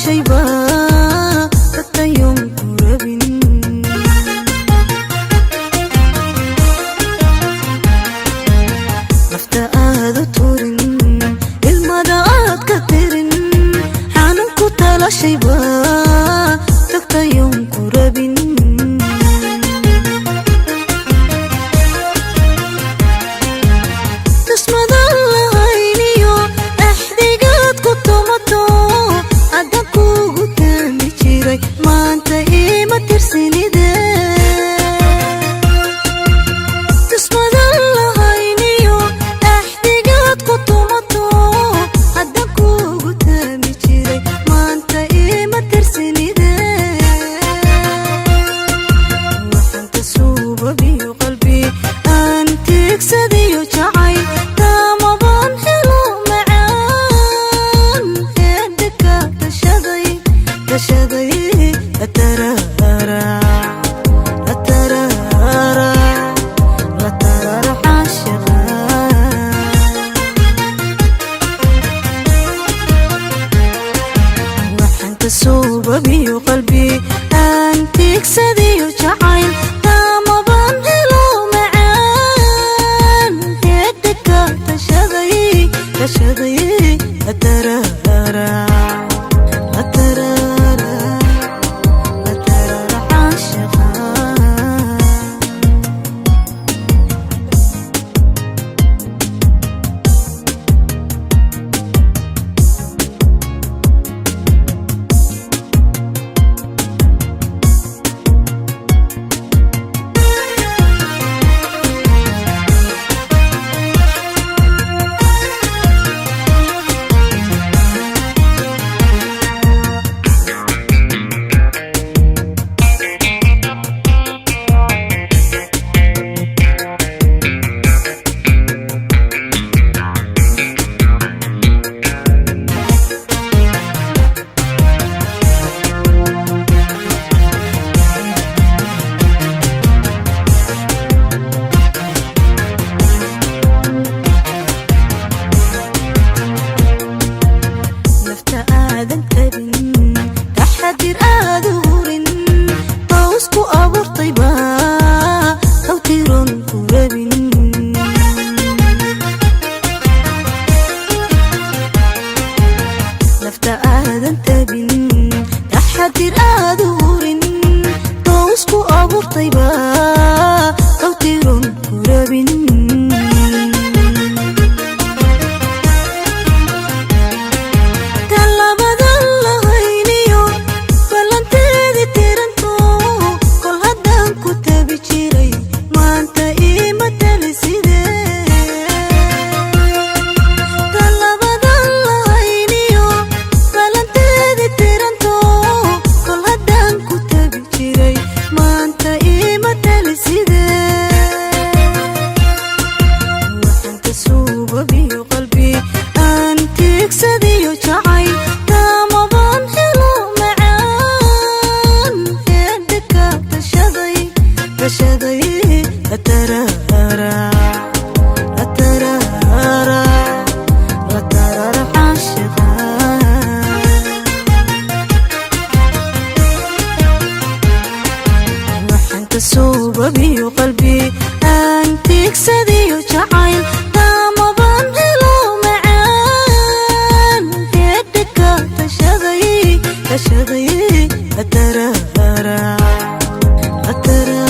talashayba tagtayoon ku rabin. Nafta aad u turin, ilmada aad ka tirin, xanuunku talashayba tagtayoon ku rabin. Tusmadan lahayniyo axdigaad ku tumato, haddaan kuugu taami jiray maanta iima tirsinide. Tusmadan lahayniyo axdigaad ku tumato, haddaan kuugu taami jiray maanta iima tirsinide. Waxaan ka suubabiyo qalbi aan tiigsadiyo jacayl, taamabaan helo macaan heedhaka tashaday tashaday latarara latarara latarara caashiqa. Waxaan ka suubabiyo qalbi aan tiigsadiyo jacayl, taamabaan helo macaan heedhaka tashaday tashaday latarara latarara latarara caashiqa. Nafta aadan tabin, taxadir aad u hurin, tawsku abuurtayba tawtiron ku rabin. Nafta aadan tabin, taxadir aad u hurin, tawsku abuurtayba tawtiron ku rabin. Talabadan lahayniyo ballanteedi tiranto, kol haddaan ku tabi jiray maanta iima tali sidee. Talabadan lahayniyo ballanteedi tiranto, kol haddaan ku tabi jiray maanta iima tali sidee. Waxaan ka suubabiyo qalbi aan tiigsadiyo jacayl, taamabaan helo macaan heedhaka tashaday tashaday latarara latarara latarara caashiqa. Waxaan ka suubabiyo qalbi aan tiigsadiyo jacayl, taamabaan helo macaan heedhaka tashaday tashaday latarara latarara.